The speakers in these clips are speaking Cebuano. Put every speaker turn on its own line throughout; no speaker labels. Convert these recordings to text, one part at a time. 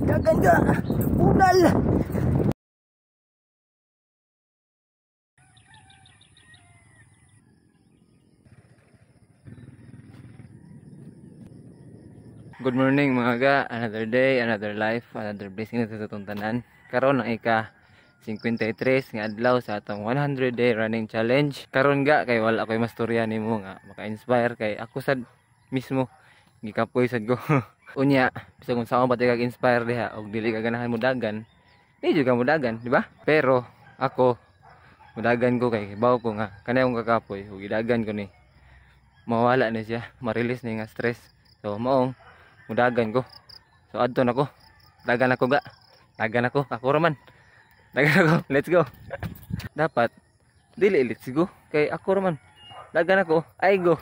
Dagan ka! Unal!
Good morning mga ga, another day, another life, another blessing na sa atong tanan. Karon ang ika 53 nga adlaw sa atong 100 day running challenge. Karon ga kay wala koy mastorya nimo nga maka-inspire kay ako sad mismo gikapoy sad ko. Unya, bisag unsa man pati kag inspire diha og dili ka ganahan mo dagan, di jud ka modagan, di ba? Pero ako modagan ko kay bawo ko nga kanay akong kakapoy ug gidagan ko ni mawala ni siya, ma-release ni nga stress. So maong mudagan ko. So adto nako. Dagan ako ga. Dagan ako, ako ra man. Dagan ako. Let's go. Dapat dili let's go kay ako ra man. Dagan ako. Ay go.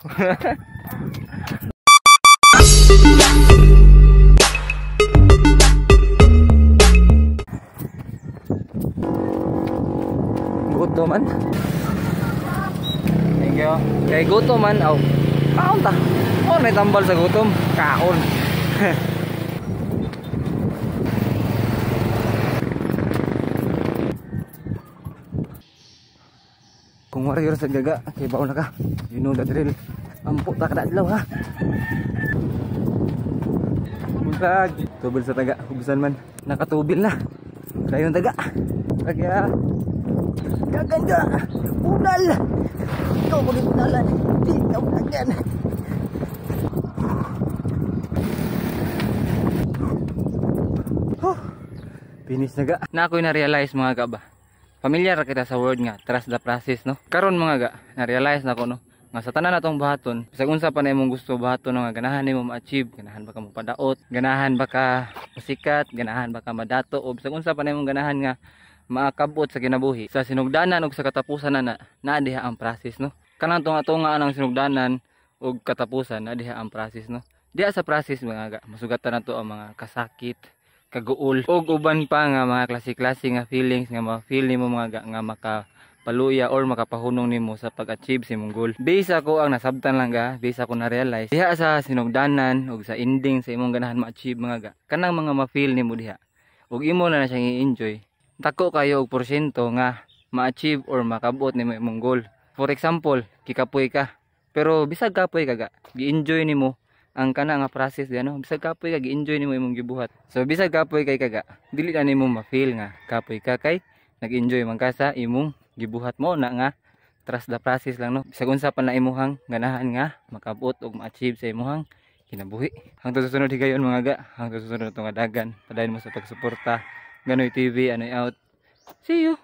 Gutom man. Thank you. Kay gutom man aw. Kaon ta. Oh, may tambal sa gutom. Kaon. Kung warrior sa gaga, kay baon na ka. You know the drill. Ampo ta kada adlaw ha. Buntag. Tubil sa taga, hubusan man. Nakatubil na. Dayon taga. Taga.
Dagan ka! Unal! Ikaw mo rin unalan. Di ka unalan.
Finish na ga. Na ako'y na-realize mga ga ba. Familiar ra kita sa word nga trust the process no. Karon mga ga, na-realize na ko no nga sa tanan natong buhaton, bisag unsa pa na imong gusto buhaton nga ganahan nimo ma-achieve, ganahan ba ka mopadaot, ganahan ba ka pasikat, ganahan ba ka madato, o bisag unsa pa na imong ganahan nga maakabot sa kinabuhi. Sa sinugdanan ug sa katapusan na naa diha ang process no. Kanang tunga-tunga ang sinugdanan ug katapusan naa diha ang process no. Diha sa process mga ga, masugatan nato ang mga kasakit, kaguol ug uban pa nga mga klase-klase nga feelings nga ma-feel nimo mga ga, nga makapaluya or makapahunong nimo sa pag-achieve sa imong goal. Base ako ang nasabtan lang ga, base ako na-realize diha sa sinugdanan ug sa ending sa imong ganahan ma-achieve mga ga, kanang mga ma-feel nimo diha ug imo na na siyang i-enjoy. Dako kayo og porsyento nga ma-achieve or makabot nimo imong goal. For example, kikapoy ka, pero bisag kapoy ka ga, gi-enjoy nimo ang kana nga process di ano, bisag kapoy ka gi-enjoy nimo imong gibuhat. So bisag kapoy kay kaga, dili na nimo ma-feel nga kapoy ka kay nag-enjoy man ka sa imong gibuhat mo na nga trust the process lang no. Bisag unsa pa na imuhang ganahan nga makabot og ma-achieve sa imuhang kinabuhi. Hangtod sa sunod higayon mga ga, hangtod sa sunod nga dagan. Padayon mo sa pagsuporta. Ganoy TV, anoy out. See you.